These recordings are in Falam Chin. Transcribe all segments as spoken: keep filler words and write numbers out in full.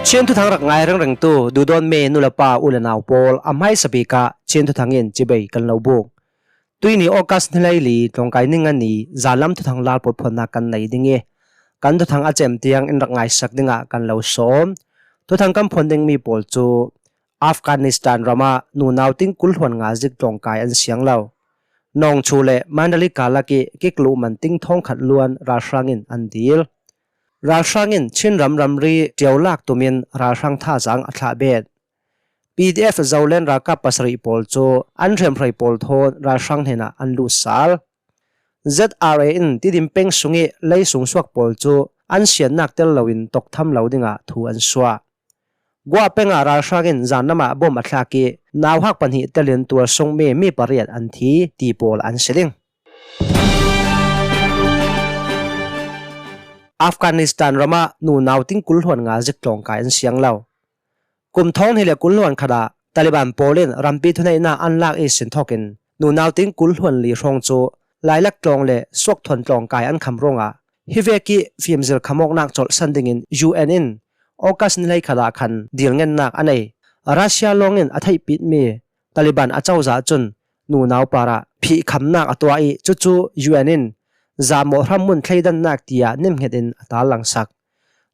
Chin thuthang rak ngai rengrengtu dudawn me nu le pa u le nau pawl, a hmaisa bik ah Chin thuthang in cibai kan lo buk. Tuini August ni hleili tlawngkai ning a ni, zanlam thuthang lalpawt phuannak kan nei ding i, kan thuthang a cem tiang in rak ngaisak dingah kan lo sawm. Thuthang kan phuan dingmi pawl cu Afghanistan ram ah nunau ting kul hluan nga zik tlawngkai an siang lo. Nawngchu le Mandalay karlak i kikluh man ting thawngkhat luan ralhrang in an dil. Ralhrang in Chinram ramri ṭio lak tumin ralhrang thazaang a thlah bet. P D F Zoland ralkap pasarih pawl cu an hriamhrei pawl thawn ralhrang hnenah an lut sal. Z R A in Tidim peng sung i lei sung suak pawl cu an siannak tel loin tawk tham lo dingah thu an suah. Guah peng ah ralhrang in zanlam ah bom a thlak i nauhak pahnih telin tualsung mi mi pariat an thi ti pawl an si ding. Afghanistan ram ah nunau ting kul hluan nga zik tlawngkai an siang lo. Kum thawng hnih le kul hluan khat ah Taliban pawl in rampi thuneihnak an lak i sin thawkin nunau ting kul hluan li hrawng cu Lailak tlawng le Suakthuan tlawngkai an kham ruangah hi vek i fimzil khamawknak colhsan dingin U N in August ni hleikhat ah khan dilngennak a nei. Russia lawng in a theihpitmi Taliban a cozah cun nunau parah phihkhamnak a tuah i cucu U N in zamawh hrammun thleidannak tiah nimhnget in a tarlangsak.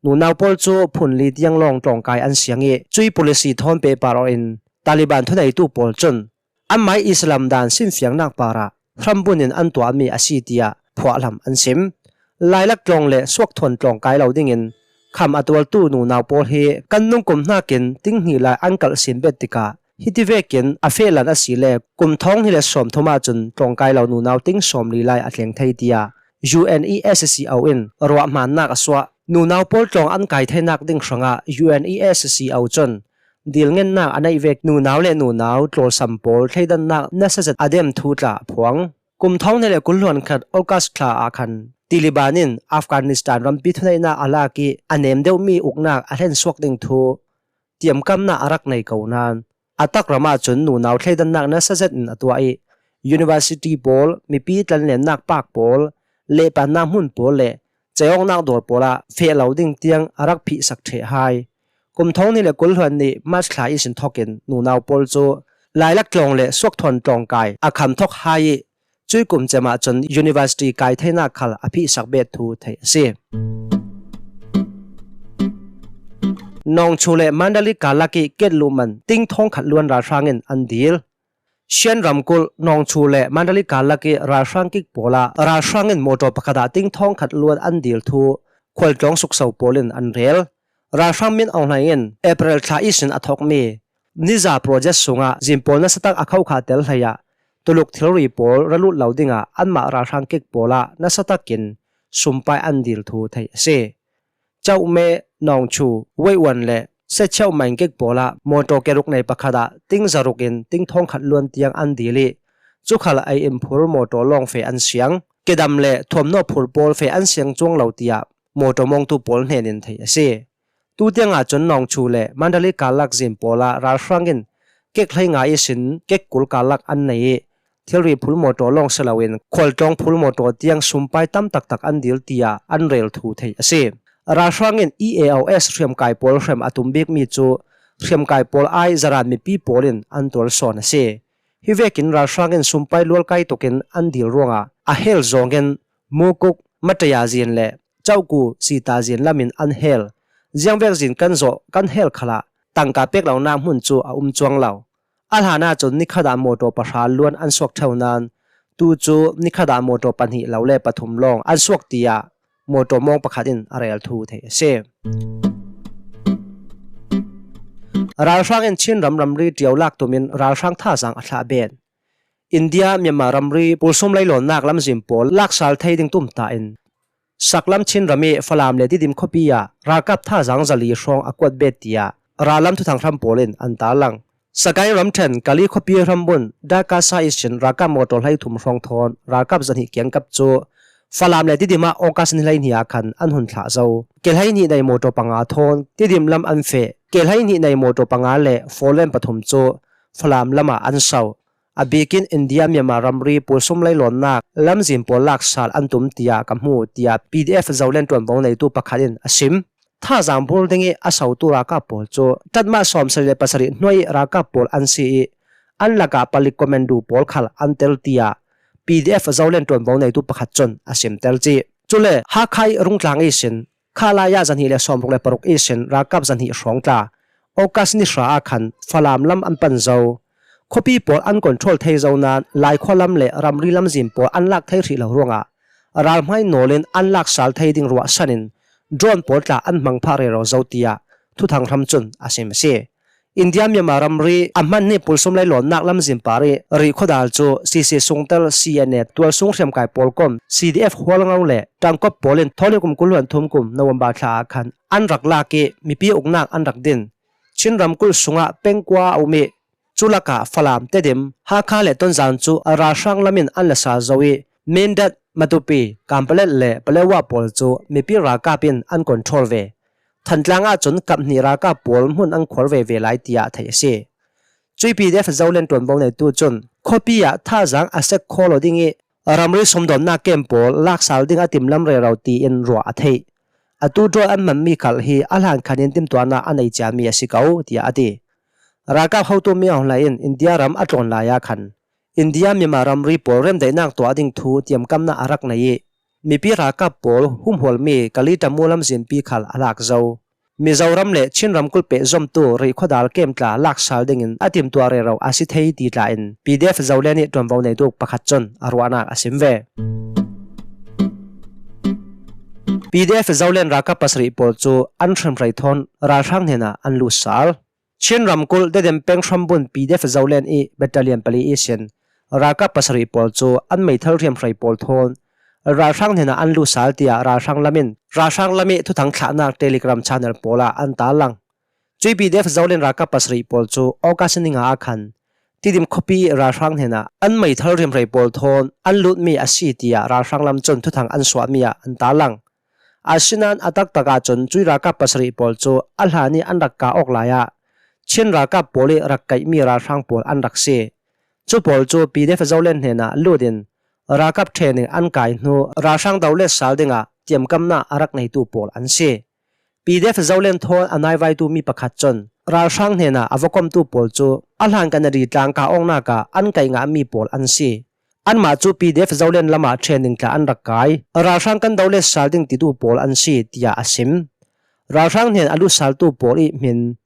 Nunau pawl cu phun li tiang lawng tlawngkai an siang i cui policy thawn pehpar awh in Taliban thuneitu pawl cun anmai Islam dan sinfiangnak parah hrambun in an tuahmi a si tiah phuahhlam an sim. Lailak tlawng le Suakthuan tlawngkai lo dingin kham a tualtu nunau pawl hi kan nungkum hnakin ting hnih lai an kalh sin bet tikah hiti vekin a fehlan a si le kum thawng hnih le sawmthum ahcun tlawngkai lo nunau ting sawmli lai a thleng thei tiah U N E S C O in ruahhmannak a suah. Nunau pawl tlawng an kai theinak ding hrangah U N E S C O cun dilngennak a neih vek nunau le nunau tlawlsam pawl thleidannak nasa zet a dem thu tla a phuang. Kum thawng hnih le kul hluan khat August thla ah khan Taliban in Afghanistan rampi thuneihnak a lak i a nem deuhmi uknak a hlensuak ding thu tiamkamnak a rak nei ko nain a tak ram ahcun nunau thleidannak nasa zet in a tuah i university pawl, mipi tlanlennak park pawl, lehpannak hmun pawl le ceiawknak dawr pawl ah feh lo ding tiang a rak phihsak ṭheh hai. Kum thawng hnih le kul hluan nih March thla ihsin thawkin nunau pawl cu Lailak tlawng le Suakthuan tlawngkai a kham thawk hai i cui kum cem ahcun university kai theinak khal a phihsak bet thu theih a si. Nawngchu le Mandalay karlak i ketluh man ting thawngkhat luan ralhrang in an dil. Shan ramkulh Nawngchu le Mandalay karlak i ralhrang kik pawl ah ralhrang in mawtaw pakhat ah ting thawngkhat luan an dil thu khualtlawng sukso pawl in an rel. Ralhrang Min Aung Hlaing in April thla ihsin a thawkmi Niza project sungah zin pawl nasatak a khokhah tel hlei ah Tuluk thilri pawl ra lut lo dingah anmah ralhrang kik pawl ah nasatakin sumpai an dil thu theih a si. Chaume, Nawngchu, Weiwan le Sechaumain kik pawl ah mawtaw keruk nei pakhat ah ting zaruk in ting thawngkhat luan tiang an dil i cukhal ei in phur mawtaw lawng fe an siang. Kedam le thuamhnaw phur pawl fe an siang cuang lo tiah mawtaw mawngtu pawl hnen in theih a si. Tutiang ahcun Nawngchu le Mandalay karlak zin pawl ah ralhrang in kek hlei nga ihsin kek kul karlak an nei i thilri phul mawtaw lawng si loin khualtlawng phul mawtaw tiang sumpai tam taktak an dil tiah an rel thu theih a si. Ralhrang in E A O S hriamkai pawl hrem a tum bikmi cu hriamkai pawl ai zaran mipi pawl in an tual sawn a si. Hi vekin ralhrang in sumpai lualkai tukin an dil ruangah a hel zawngin Mukuk, Mataya zin le Chauku, Sita zin lam in an hel. Ziangvek zin kan zawh kan hel khalah tangka pek lonak hmun cu a um cuang lo. A hlan ahcun nikhat ah mawtaw pahra luan an suak ṭheu nain tu cu nikhat ah mawtaw pahnih lo le pathum lawng an suak tiah mawtaw mawng pakhat in a rel thu theih a si. Ralhrang in Chinram ramri ṭio lak tumin ralhrang thazaang a thlah bet. India, Myanmar ramri pulsum leilawnnak lamzin pawl laksal thei ding tumtah in saklam Chinram i Falam le Tidim khuapi ah ralkap thazaang zali hrawng a kuat bet tiah rallam thuthang hram pawl in an tarlang. Sagaing ramṭhen Kali khuapi hrambun Dakasa ihsin ralkap mawtaw hleithum hrawng thawn ralkap zahnih kiangkap cu Falam le Tidim ah August ni hleihnih ah khan an hun thlah zo. Ke hleihnih nei mawtaw panga thawn Tidim lam an feh. Ke hleihnih nei mawtaw panga le four lane pathum cu Falam lam ah an so. A bikin India Myanmar ramri pulsum leilawnnak lamzin pawl laksal an tum tiah ka hmu, tiah P D F Zoland ṭuanvo neitu pakhat in a sim. Thazang bul ding ih a sautu ralkap pawl cu ṭanmah sawmsarih le pasarih hnuai ih ralkap pawl an si ih an lakah palik commando pawl khal an tel, tiah P D F Zoland ṭuanvo neitu pakhat cun a simtel cih. Cule Hakha ih Rungtlang ihsin khalai ah zahnih le sawmruk le paruk ihsin ralkap zahnih hrawng tla August ni hra ah khan Falam lam an pan zo. Khuapi pawl an control thei zo nain Laikhua lam le ramri lamzin pawl an lak thei hrih lo ruangah ralhmai nawl in an lak sal thei ding ruahsan in drone pawl tla an hmang phah rero zo, tiah Thuthang Hram cun a sim a si. India Myanmar ramri a hman ni pulsum lei lawnnak lamzin par ih Rihkhuadal cu C C sungtel C N A tualsung hriamkai pawlkom C D F Hualngo le ṭangkop pawl in thawnghnih kum kul hluan thum kum November thla ah khan an rak lak ih mipi uknak an rak din. Chin ramkulh sungah pengkua a um ih cu lakah Falam, Tedim, Hakha le Tonzang cu ralhrang lam in an la sal zo ih Mindat, Matupi, Kanpalet le Paletwa pawl cu mipi ralkap in an control ve. Thantlang ahcun kap hnih ralkap pawl hmun an khuar veve lai, tiah theih a si. Cui P D F Zoland ṭuanvo neitu cun khuapi ah thazang a sek khaw lo ding ih ramri sumdawnnak kem pawl laksal ding a timlam rero tiin ruah a theih. Atu drone an hmanmi khal hi a hlan khan in timtuahnak a nei ciami a si ko, tiah a ti. Ralkap hotu Min Aung Hlaing in India ram a tlawn lai ah khan India Myanmar ramri pawl remdaihnak tuah ding thu tiamkamnak a rak nei ih mipi ralkap pawl humhualmi Kali Tamu lamzinpi khal a lak zo. Mizoram le Chin ramkulh pehzomtu Rihkhuadal kem tla laksal dingin a timtuah rero a si thei ti tla in P D F Zoland ih ṭuanvo neitu pakhat cun a ruahnak a sim ve. P D F Zoland ralkap pasarih pawl cu an hrimhrei thawn ralhrang hnenah an lutsal. Chin ramkulh Tedim peng hrambun P D F Zoland ih battalion pali ihsin ralkap pasarih pawl cu an meithal hriamhrei pawl thawn ralhrang hnenah an lutsal, tiah ralhrang lam in ralhrang lam ih thuthang thlahnak Telegram channel pawl ah an tarlang. Cui P D F Zoland ralkap pasarih pawl cu August ni nga ah khan Tedim khuapi ih ralhrang hnenah an meithal hriamhrei pawl thawn an lutmi a si, tiah ralhrang lam cun thuthang an suahmi ah an tarlang. Asinain a taktak ahcun cui ralkap pasarih pawl cu a hlan ih an rak kah awk lai ah Chin ralkap pawl ih rak kaihmi ralhrang pawl an rak si. Cu pawl cu P D F Zoland hnenah lut in ralkap training an kai hnu ralhrang dolet sal dingah tiamkamnak a rak neitu pawl an si. P D F Zoland thawn a naivaitu mi pakhat cun ralhrang hnenah a va komtu pawl cu a hlan Kanadi tlang kah awknak ah an kaih ngahmi pawl an si. Anmah cu P D F Zoland lamah training tla an rak kai. Ralhrang kan dolet sal ding titu pawl an si, tiah a sim. Ralhrang hnen a lutsaltu pawl ih hmin,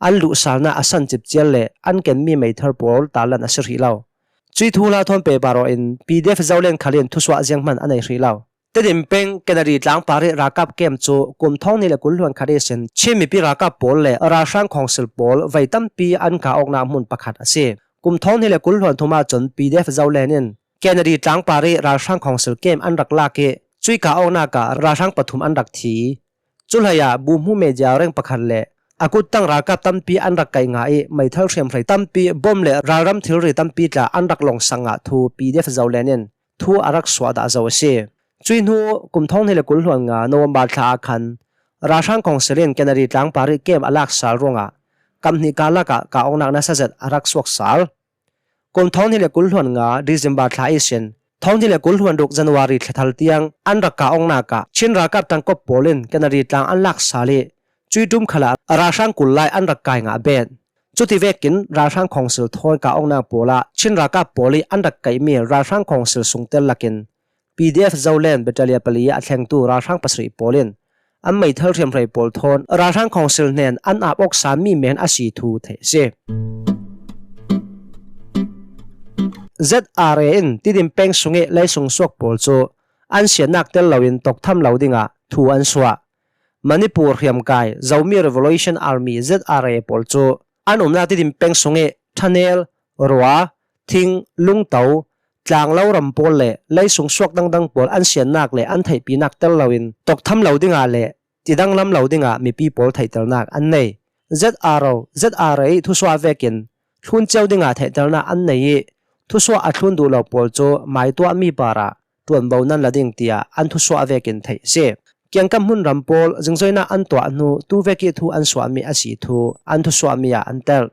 an luhsalnak a san cipcial le an kenmi meithal pawl tarlan a si hrih lo. Cui thuhla thawn pehpar aw in P D F Zoland khal in thusuah zianghman a nei hrih lo. Tedim peng Kennedy tlang par ih ralkap kem cu kum thawng hnih le kul hluan khat ihsin Chin mipi ralkap pawl le ralhrang khawngsil pawl vei tampi an kah awknak hmun pakhat a si. Kum thawng hnih le kul hluan thum ahcun P D F Zoland in Kennedy tlang par ih ralhrang khawngsil kem an rak lak ih cui kah awknak ah ralhrang pathum an rak thi. Cu hleiah buhmu media reng pakhat le a kuttang ralkap tampi an rak kaih ngah ih meithal hriamhrei tampi, bom le ralram thilri tampi tla an rak lawngsak ngah thu P D F Zoland in thu a rak suah dah zo a si. Cui hnu kum thawng hnih le kul hluan nga November thla ah khan ralhrang khawngsil in Kennedy tlang par ih kem a laksal ruangah kam hnih karlak ah kah awknak nasa zet a rak suaksal. Kum thawng hnih le kul hluan nga December thla ihsin thawng hnih le kul hluan ruk January thla thal tiang an rak kah awknak ah Chin ralkap ṭangkop pawl in Kennedy tlang an laksal ih cui ṭum khalah ralhrang kul lai an rak kai ngah bet. Cuti vekin ralhrang khawngsil thawi kah awknak pawl ah Chin ralkap pawl ih an rak kaihmi ralhrang khawngsil sungtel lakin P D F Zoland battalion pali ah a thlengtu ralhrang pasarih pawl in an meithal hriamhrei pawl thawn ralhrang khawngsil hnen an ap awksa mi men a si thu theih a si. Z R A in Tidim peng sungih leisung suak pawl cu an siatnak tel loin toktham lo dingah thu an suah. Manipur hriamkai Zomi Revolution Army, Z R A, pawl cu an umnak Tidim peng sungih ṭhanel, rua, thing, lungto, tlanglo ram pawl le leisung suak dangdang pawl an siatnak le an theihpinak tel loin toktham lo dingah le tidanglam lo dingah mipi pawl theihternak an nei. Z R O, Z R A ih thusuah vekin thlun cio dingah theihternak an nei ih thusuah a thlun duh lo pawl cu maituahmi parah ṭuanvo nan la ding tiah an thusuah vekin theih a si. Kiangkap hmun ram pawl zingzoinak an tuah hnu tuvek ih thu an suahmi a si thu an thusuahmi ah an telh.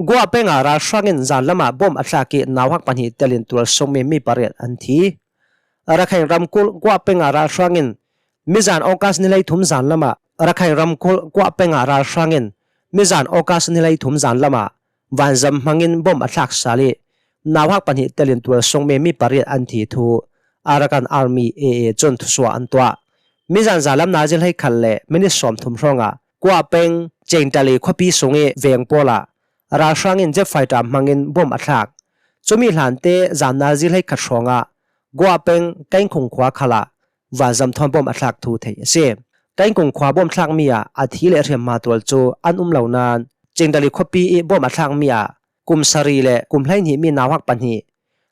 Guah peng ah ralhrang in zan lamah bom a thlak ih nauhak pahnih telin tualsungmi mi pariat an thi. Rakhine ramkulh Guah peng ah ralhrang in Mizan August ni hleithum zan lamah Rakhine ramkulh Kuah pengah ralhrang in mizan August ni hleithum zan lamah vanzam hmangin bom a thlak sal ih, nauhak pahnih telin tualsungmi mi pariat an thi thu Arakan Army, A A, cun thusuah an tuah. Mizan zalam nazi hleikhat le minit sawmthum hrawngah Kuah peng Cengtali khuapi sungih veng pawlah ralhrang in jet fighter hmangin bom a thlak. Cumi hlante zan nazi hleikhat hrawngah Kuah peng Kengkhung khua khalah vanzam thawn bom a thlak thu theih a si. Kengkhung khua bom thlakmi ah a thi le hriamhma tual cu an um lo nain, Cengtali khuapi ih bom a thlakmi ah kum sari le kum hleihnihmi nauhak pahnih,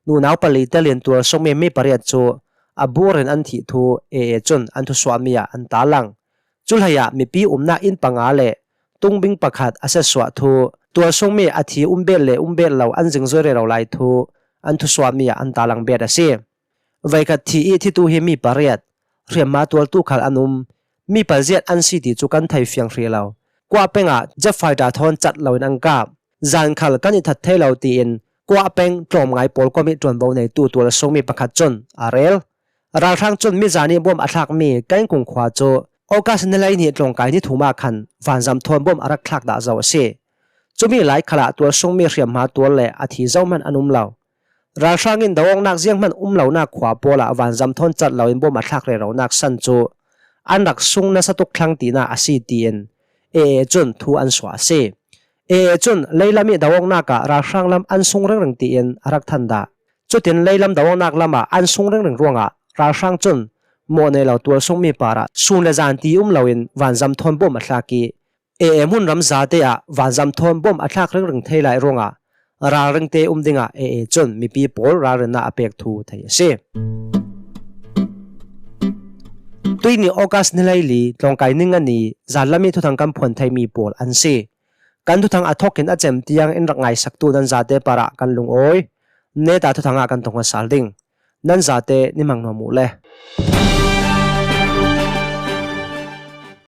nunau pali telin tualsungmi mi pariat cu a burin an thih thu A A cun an thusuahmi ah an tarlang. Cu hleiah mipi umnak inn panga le tungbing pakhat a siatsuah thu, tualsungmi a thi um bet le um bet lo an zingzoi rero lai thu an thusuahmi ah an tarlang bet a si. Veikhat thi ih thitu hi mi pariat, hriamhma tualtu khal an um. Mi paziat an si ti cu kan thei fiang hrih lo. Kuah pengah jet fighter thawn cat loin an kap. Zan khal kan i that thei lo, tiin Kuah peng tlawmngai pawl kom ih ṭuanvo neitu tualsungmi pakhat cun a rel. Ralhrang cun mizan ih bom a thlakmi Kengkhung khua cu August ni hleihnih tlawngkai ni thum ah khan vanzam thawn bom a rak thlak dah zo a si. Cumi lai khalah tualsungmi hriamhma tual le a thi zohman an um lo. Ralhrang in do-awknak zianghman um lonak khua pawlah vanzam thawn cat loin bom a thlak reronak san cu an rak sung nasa tuk thlang tinak a si, tiin A A cun thu an suah a si. A A cun leilam ih do-awknak ah ralhrang lam an sung ringring tiin a rak than dah. Cutin leilam do-awknak lamah an sung ringring ruangah ralhrang cun mawh nei lo tualsungmi parah sun le zan ti um loin vanzam thawn bom a thlak ih, A A hmunram zate ah vanzam thawn bom a thlak ringring thei lai ruangah ralringte um dingah A A cun mipi pawl ralrinnak a pek thu theih a si. Tuihni August ni hleili tlawngkai ni nga ni zanlam ih thuthang kan phuan theimi pawl an si. Kan thuthang a thawkin a cem tiang in rak ngaisaktu nan zate parah kan lungawi. Neta thuthang ah kan tung sal ding. Nan zate ni hmang nuam uh le.